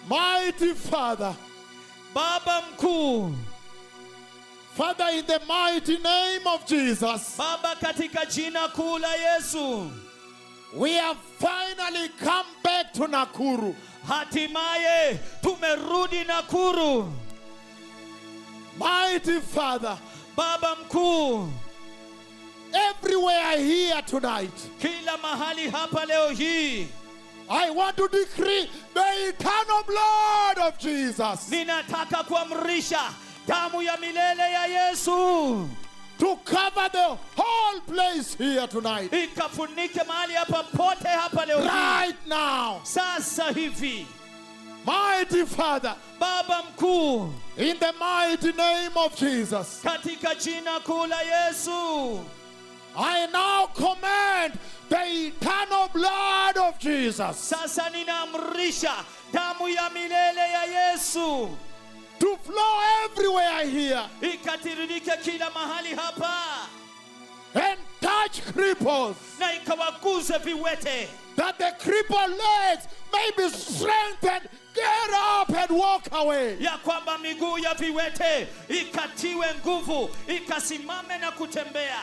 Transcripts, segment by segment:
Mighty Father, Baba mkuu, Father, in the mighty name of Jesus, Baba, katika jina kuu la Yesu, we have finally come back to Nakuru. Hatimaye tumerudi Nakuru. Mighty Father, Baba mkuu, everywhere here tonight, kila mahali hapa leo hii, I want to decree the eternal blood of Jesus ninataka kuamrisha damu ya milele ya Yesu to cover the whole place here tonight. Ikafunike mahali hapa pote hapa leo hii, Right now. Sasa hivi. Mighty Father, Baba mkuu, in the mighty name of Jesus, katika jina kuu la Yesu, I now command the eternal blood of Jesus sasa ninaamrisha damu ya milele ya Yesu to flow everywhere here ikatiririke kila mahali hapa and touch cripples, na ikawaguze viwete, that the crippled legs may be strengthened, get up and walk away. Ya kwamba miguu ya viwete ikatiwe nguvu, ikasimame na kutembea.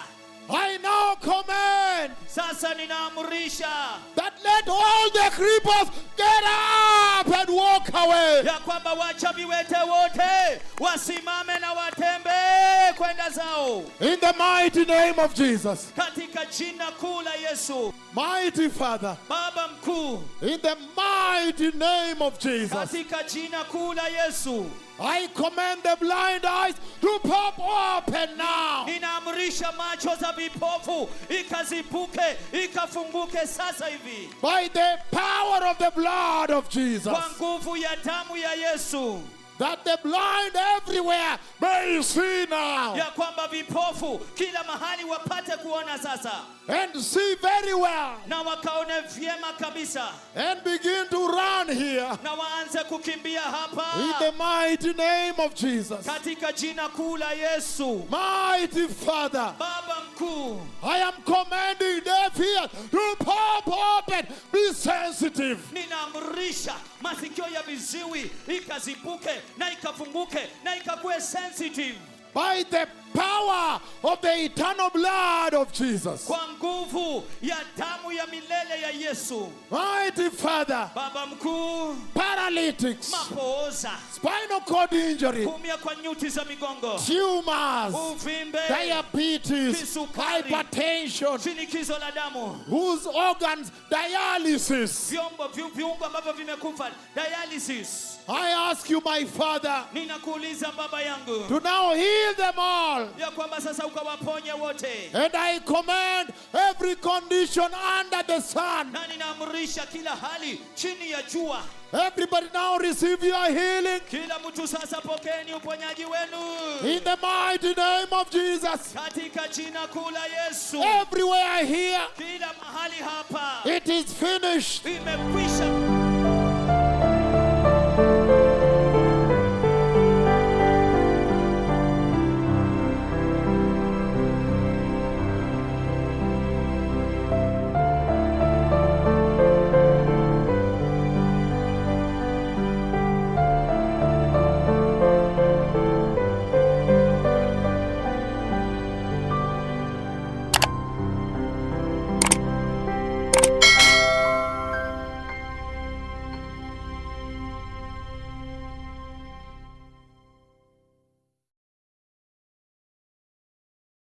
I now command Sasa ninaamrisha that let all the cripples get up and walk away. Ya kwamba wacha viwete wote wasimame na watembee kwenda zao, In the mighty name of Jesus. Katika jina kuu la Yesu. Mighty Father, Baba mkuu, in the mighty name of Jesus, katika jina kuu la Yesu, I command the blind eyes to pop open now. Ninaamrisha macho za vipofu ikazibuke, ikafunguke sasa hivi, By the power of the blood of Jesus. Kwa nguvu ya damu ya Yesu, That the blind everywhere may see now ya kwamba vipofu kila mahali wapate kuona sasa, and see very well na wakaone vyema kabisa, and begin to run here. Na waanze kukimbia hapa, In the mighty name of Jesus. Katika jina kuu la Yesu. Mighty Father, Baba mkuu, I am commanding deaf ears to pop open, be sensitive. Ninaamrisha masikio ya viziwi ikazibuke na ikafunguke na ikakuwe sensitive, By the power of the eternal blood of Jesus. Kwa nguvu ya damu ya milele ya Yesu. Mighty Father, Baba mkuu, paralytics, mapooza, spinal cord injury, kuumia kwa nyuti za migongo, tumors, uvimbe, diabetes, kisukari, hypertension, shinikizo la damu, whose organs dialysis. Vyombo viungo ambavyo vimekufa, dialysis. I ask you, my Father, Ninakuuliza Baba yangu, to now heal them all. Ya kwamba sasa ukawaponye wote, And I command every condition under the sun. Na ninaamrisha kila hali chini ya jua. Everybody now receive your healing Kila mtu sasa pokeeni uponyaji wenu, in the mighty name of Jesus. Katika jina kuu la Yesu. Everywhere here, Kila mahali hapa, it is finished. Imekwisha.